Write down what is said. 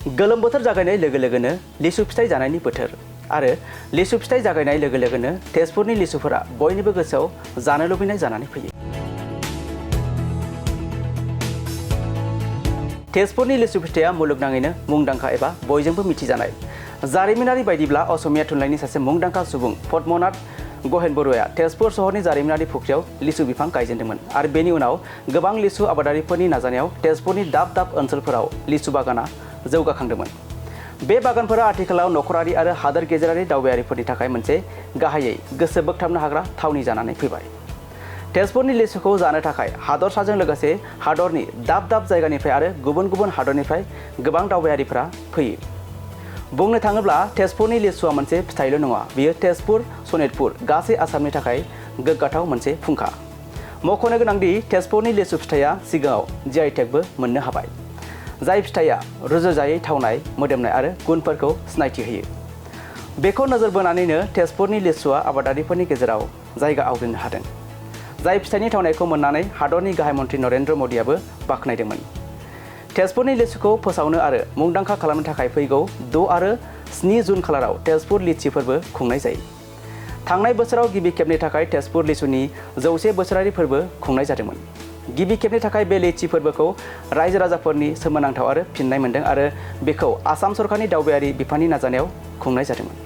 गोलोम बोथोर जागायनाय लोगो लोगोनो लिसु फिथाइ जानायनि बोथोर आरो लिसु फिथाइ जागायनाय लोगो लोगोनो तेजपुरनि लिसुफोरा बयनिबो गोसोआव जानो लुबैनाय जानानै फैयो। तेजपुरनि लिसु फिथाइया मुलुगनाङैनो मुंदांखा एबा बयजोंबो मिथिजानाय। जारिमिनारि बायदिब्ला असमिया थुनलाइनि सासे मुंदांखा सुबुं पद्मनाथ गहेन बरुवाया तेजपुर सहरनि जारिमिनारि फुख्रियाव लिसु बिफां गायजेनदोंमोन आरो बेनि उनाव गोबां लिसु आबादारिफोरनि नाजानायाव तेजपुरनि दाब दाब ओनसोलफोराव लिसु बागाना जौगाखांदोंमोन। बे बागानफोरा आथिखालाव नखरारि आरो हादोर गेजेरारि दावबायारिफोरनि थाखाय मोनसे गाहायै गोसो बोगथाबनो हाग्रा थावनि जानानै फैबाय। तेजपुरनि लिसुखौ जानो थाखाय हादरसाजों लोगोसे हादरनि दाब दाब जायगानिफ्राय आरो गुबुन गुबुन हादरनिफ्राय गोबां दावबायारिफोरा फैयो। बुंनो थाङोब्ला तेजपुरनि लिसुआ मोनसे फिथाइल' नङा, बियो तेजपुर, सनितपुर गासै आसामनि थाखाय गोग्गाथाव मोनसे फुंखा। मख'नो गोनांदि तेजपुरनि लिसु फिथाइया सिगाङाव GI टेगबो मोननो हाबाय, जाय फिथाइया रुजुजायै थावनाय, मोदोमनाय आरो गुनफोरखौ सिनायथि होयो। बेखौ नोजोर बोनानैनो तेजपुरनि लिसुआ आबादारिफोरनि गेजेराव जायगा आवग्रिनो हादों, जाय फिथाइनि थावनायखौ मोननानै हादरनि गाहाय मन्थ्रि नरेन्द्र मदिआबो बाख्नायदोंमोन। तेजपुरनि लिसुखौ फोसावनो आरो मुंदांखा खालामनो थाखाय फैगौ 6 आरो 7 जुन खालाराव तेजपुर लिचि फोरबो खुंनाय जायो। थांनाय बोसोराव गिबि खेबनि थाखाय तेजपुर लिचुनि 100 बोसोरारि फोरबो खुंनाय जादोंमोन। गिबि खेबनि थाखाय बे लिचि फोरबोखौ रायजो राजाफोरनि सोमोनांथाव आरो फिननाय मोन्दों आरो बेखौ आसाम सरकारनि दावबायारि बिफाननि नाजानायाव खुंनाय जादोंमोन।